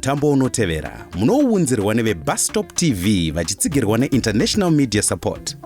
Mutambo unotevera munouunzirwa neveBustop TV vachitsigirwa neInternational Media Support.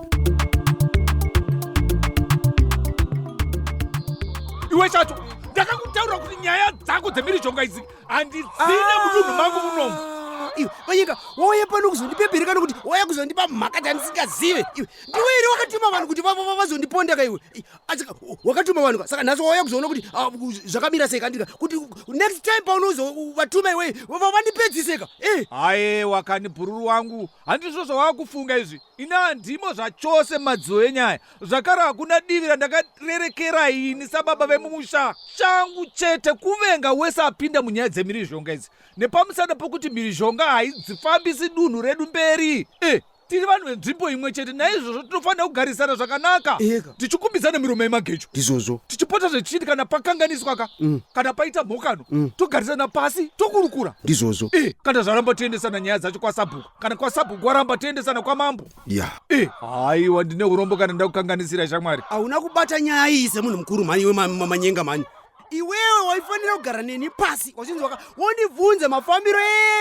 Iwe chacho ndakakutaurira kuti nyaya dzako dzemhirizhonga idzi handidzine mudunhu mangu munomu. Iwe vanyika wauya pano kuzondipepereka nokuti wauya kuzondipa mhaka dzandisingazive. Iwe ndiwe here wakatuma vanhu kuti vazondiponda ka iwe? Asi wakatuma vanhu ka saka nhasi wauya kuzoona kuti ah, zvakamira sei kandika kuti next time paunozovatuma iwe vandipedzise ka eh. Ayewa kani bhururu wangu handizvo zvawakufunga izvi ini handimo zvachose madziwo enyaya zvakare hakuna divi randakarerekera ini sababa vemumusha changu chete kuvenga wese apinda munyaya dzemhirizhonga idzi nepamusana pokuti mhirizhonga haidzifambisi dunhu redu mberi e tiri vanhu venzvimbo imwe chete naizvozvo tinofanira kugarisana zvakanaka tichikumbidzana miromo yemagejo ndizvozvo tichipota zvechiti kana pakanganiswa ka mm. kana paita mhokano mm. togarisana pasi tokurukura ndizvozvo e kana zvaramba toendesana nyaya dzacho kwasabhuku kana kwasabhuku waramba toendesana kwamambo ya e haiwa ndine urombo kana ndakukanganisira shamwari hauna kubata nyaya iyi semunhu mukuru mhani iwe manyenga mhani iwewe waifanira kugara neni pasi wachinzwaka wondibvunza mafambiro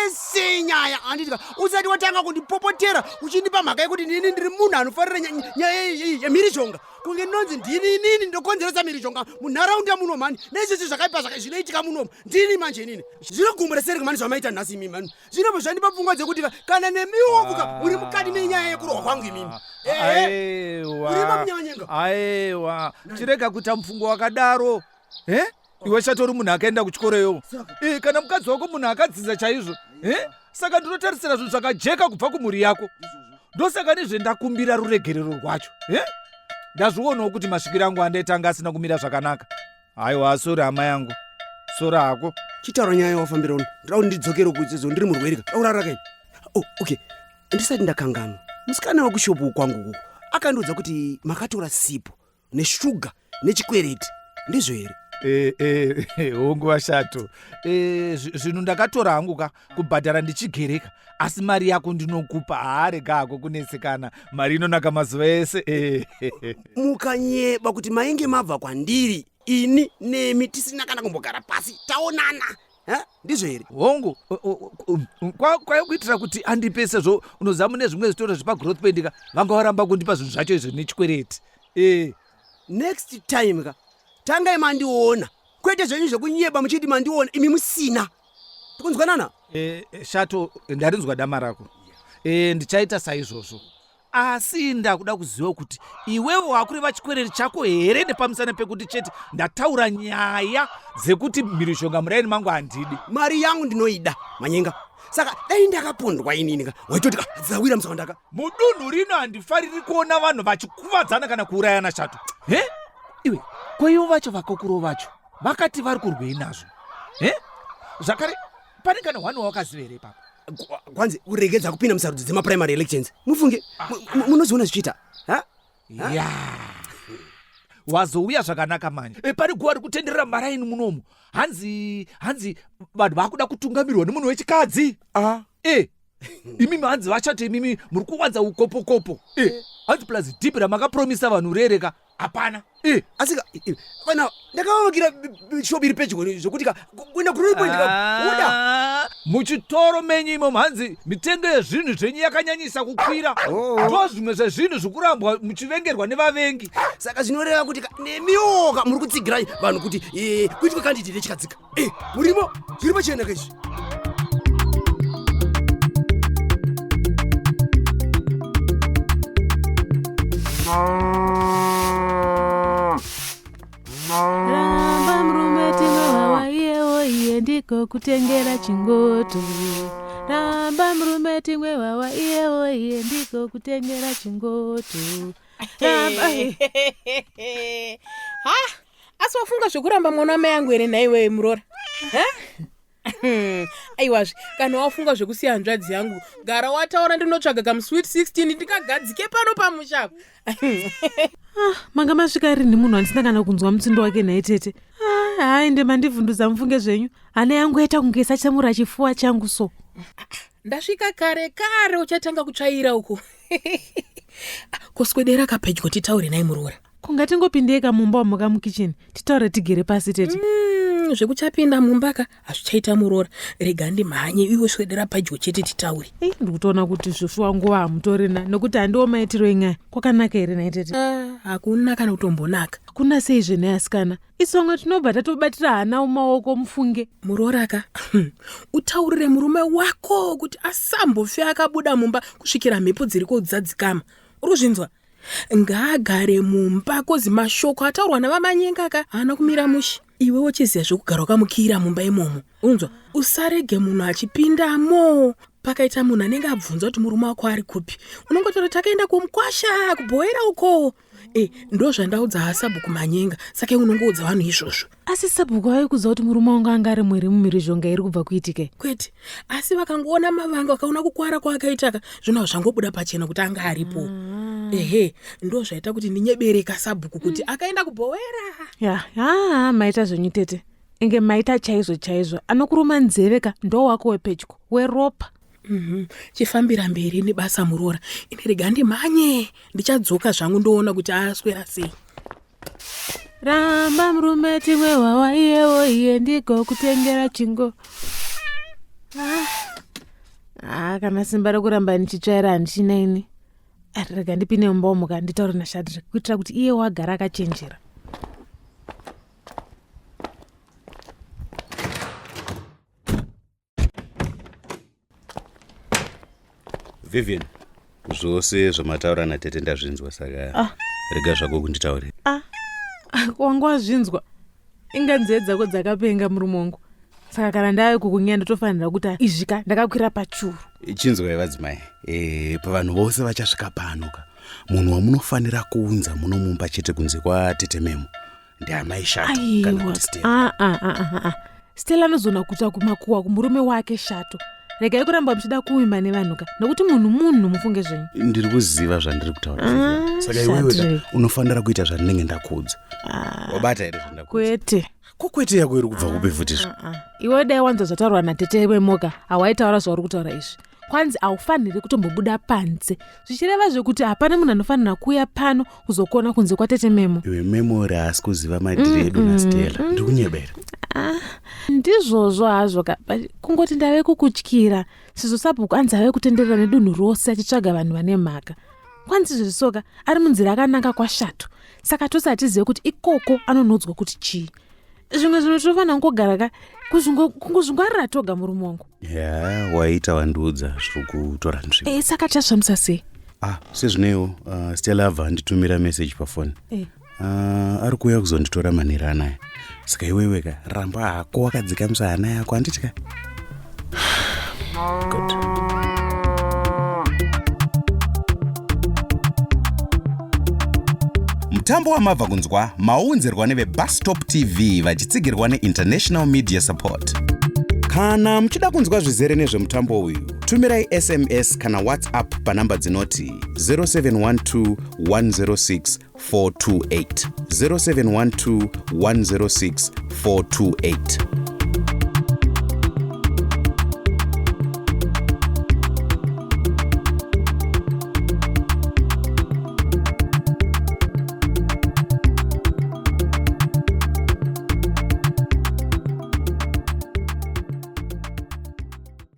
ese nyaya anditika usati watanga kundipopotera uchindipa mhaka yekuti ndini ndiri munhu anofarira nyaya yemhirizhonga kunge ndinonzi ndini inini ndokonzeresa mhirizhonga munharaunda muno mhani neizvozvi zvakaipa zvinoitika munomu ndini manje inini zvinogumbura sereke mhani zvamaita nhasi imi mhani zvinobva zvandipa pfungwa dzekuti kana nemiwo kuka muri mukati menyaya yekurohwa kwangu imimi aewa chirega kuita mufungo wakadaro e iwe chatori munhu akaenda kuchikoro iyowo e kana mukadzi wako munhu akadzidza chaizvo e saka ndinotarisira zvinhu zvakajeka kubva kumhuri yako ndosaka nezvendakumbira ruregerero rwacho e ndazvionawo kuti masvikiro angu andaita anga asina kumira zvakanaka Haiwa sori hama yangu. Sori hako. Chitaura nyaya yawafambira uno. Ndoda kuti ndidzokere kudzidzo ndiri murwere ka. Ndaurara kaini. Oh, okay. Ndisati ndakanganwa. Musikana wekushopu kwangu uku akandiudza kuti makatora sipo neshuga nechikwereti. Ndizvo here? Eh, eh, hongu vashato eh, zvinhu ndakatora hangu ka kubhadhara ndichigereka asi mari yako ndinokupa haarega hako kunetsekana mari inonaka mazuva ese eh. Mukanyeba kuti mainge mabva kwandiri ini nemi tisina kana kumbogara pasi taonana ndizvo here hongu kwaive kuitira kuti andipe sezvo unoziva mune zvimwe zvitoro zvepagrowth point ka vanga varamba kundipa zvinhu zvacho izvo nechikwereti e next time ka tangai mandiona kwete zvenyu zvekunyeba muchiti mandiona imi musina tikunzwanana e, shato ndarinzwa dama rako e, ndichaita saizvozvo asi ndakuda kuziva kuti iwewe wakureva chikwereri chako here nepamusana pekuti chete ndataura nyaya dzekuti mhirizhonga muraini mangu handidi mari yangu ndinoida manyenga saka dai ndakapondwa inini ka waitoti ka dzawira musawandaka mudunhu rino handifariri kuona vanhu vachikuvadzana kana kuurayana shato he iwe ko ivo vacho vakokuro vacho vakati vari kurwei nazvo he zvakare pane kana hwani wawakaziva here ipapa kwanzi kuregedza kupinda musarudzo dzemaprimary elections mufunge munoziona zvichiita ya wazouya zvakanaka manje e, pane guva rikutenderera maraini munomu hanzi hanzi vanhu vakuda kutungamirwa nemunhu wechikadzi ah. e imimi hanzi vachati imimi muri kuwanza ukopokopo e hanzi plus dhibhi ramakapromisa vanhu rereka hapana e asi vana ndakavavakira shop iri pedyo zvokuti ka kuenda kurori point kabuda ah, muchitoro menyu imomo hanzi mitengo yezvinhu zvenyu yakanyanyisa kukwira oh. ndo zvimwe zvezvinhu zvikurambwa muchivengerwa nevavengi saka zvinoreva kuti nemiwoka muri kutsigira vanhu kuti eh, kuitwe kandidate yechikadzika Eh, murimo zviri pachena ka izvi Ramba murume tinowawa iyewo iye ndiko kutengera chingoto. Ramba murume timwe wawa iyewo iye ndiko kutengera chingoto. Ramba ha asi wafunga zvekuramba mwana wamai yangu here nhaiwewe muroora aiwazve kana wafunga zvekusiya hanzvadzi yangu gara wataura ndinotsvaga kamusweet 16 ndikagadzike pano pamusha apa ah, manga masvika rinhi munhu andisina kana kunzwa mutsindo wake nhai tete ah, hayi mandivhunduza mufunge zvenyu hana yangu yaita kunge isachamura chifuwa changu so ndasvika kare kare uchatanga kutsvaira uku koswedera kapedyo titaure nai muroora Ko ngatingopindei ka mumba umo ka mukitchen titaure tigere pasi tete. Zvekuchapinda mumba ka hazvichaita muroora. Rega ndimhanye iwe swedera padyo chete titaure. Ei, ndiri kutoona kuti zvoshuwa nguva hamutorina nokuti handiwo maitiro enyaya. Kwakanaka here nhai tete? Ah, hakuna kana kutombonaka. Hakuna seizve nhai asikana. Isu vamwe tinobva tatobatira hana mumaoko mufunge. Muroora ka utaurire murume wako kuti asambofe akabuda mumba kusvikira mhepo dziriko dzadzikama. Uri kuzvinzwa? Ngaagare mumba kozi mashoko ataurwa navaManyenga ka haana kumira mushe. Iwe wochiziva zvekugara wakamukiyira mumba imomo. Unzwa, usarege munhu achipindamo. Pakaita munhu anenge abvunza kuti murume wako ari kupi, unongotaura takaenda kumukwasha kubhoera uko. E, ndozvandaudza sabhuku Manyenga, saka iwe unongoudza vanhu izvozvo. Asi sabhuku vave kuziva kuti murume wangu anga ari mwiri mumhirizhonga iri kubva kuitika? Kwete, asi vakangoona mavanga, vakaona kukwara kwaakaitaka, zvinhu zvangobuda pachena kuti anga aripo. Ehe, ndozvaita kuti ndinyebereka sabhuku kuti akaenda kubhowera. Ya, haa, maita zvenyu tete. Inge maita chaizvo chaizvo. Anokuruma nzeve ka ndowako wepedyo, weropa. Chifambira mberi nebasa muroora. Ini rega ndimhanye, ndichadzoka zvangu ndoona kuti aswera sei. Ramba murume timwe wawa iyewo iye ndigokutengera chingo. Ah, kana simba rekuramba ndichitsvaira handichina ini. Rega ndipinde mumba umu ka nditaure naShadrick kuitira kuti iye wagara akachenjera. Vivian, zvose zvamataura natete ndazvinzwa saka ah. Rega zvako kunditaurira. Ah. Wanga wazvinzwa? Inga nzeve dzako dzakapenga murume wangu. Saka kana ndave kukunyaya ndotofanira kuti izvi ka ndakakwira pachuru. Chinzwai vadzimai, pavanhu vose vachasvika pano ka munhu wamunofanira kuunza muno mumba chete kunze kwatete Memo ndiamai Shato kana kuti Stella. Ah, ah, ah, ah. Stella anozona kuita kumakuwa kumurume wake Shato. Regai kuramba muchida kuvimba nevanhu ka nokuti munhu munhu mufunge zvenyu. Ndiri kuziva zvandiri kutaura Vivian. Saka iwewe ka Shadrack. unofanira kuita zvandinenge ndakuudza. Wabata here zvandakuudza? Kwete. Ko kwete yako iri kubva kupi futi izvi? Iwe dai wanzwa zvataurwa natete vemoka hawaitaura zvauri kutaura izvi. Kwanzi haufaniri kutombobuda panze, zvichireva zvekuti hapana munhu anofanira kuuya pano kuzokona kunze kwatete Memo. Iwe Memory haasi kuziva madhiri edu naStella. Ndiri kunyebera. Ndizvozvo hazvo ka, but kungoti ndave kukutyira sezvo sabhuku anzi ave kutenderera nedunhu rose achitsvaga vanhu vane mhaka. Kwanzi zvezvisoka ari munzira akananga kwaShato, saka tose hatizive kuti ikoko anonodzwa kuti chii. Zvimwe zvinhu tinofanira kungogara ka kungozvingwarira toga murume wangu. Ya, waita wandiudza zviri kutora nzvimbo. Saka tichazvifambisa sei? Sezvineiwo Stella abva anditumira message pafoni. Ari kuuya kuzonditora manheru anaya. Saka iwewe ka ramba hako wakadzikamisa hana yako handiti ka? Good. Mutambo wamabva kunzwa maunzirwa neveBustop TV vachitsigirwa neInternational Media Support. Kana muchida kunzwa zvizere nezvemutambo uyu, tumirai SMS kana WhatsApp panhamba dzinoti 0712 106 428, 0712 106 428.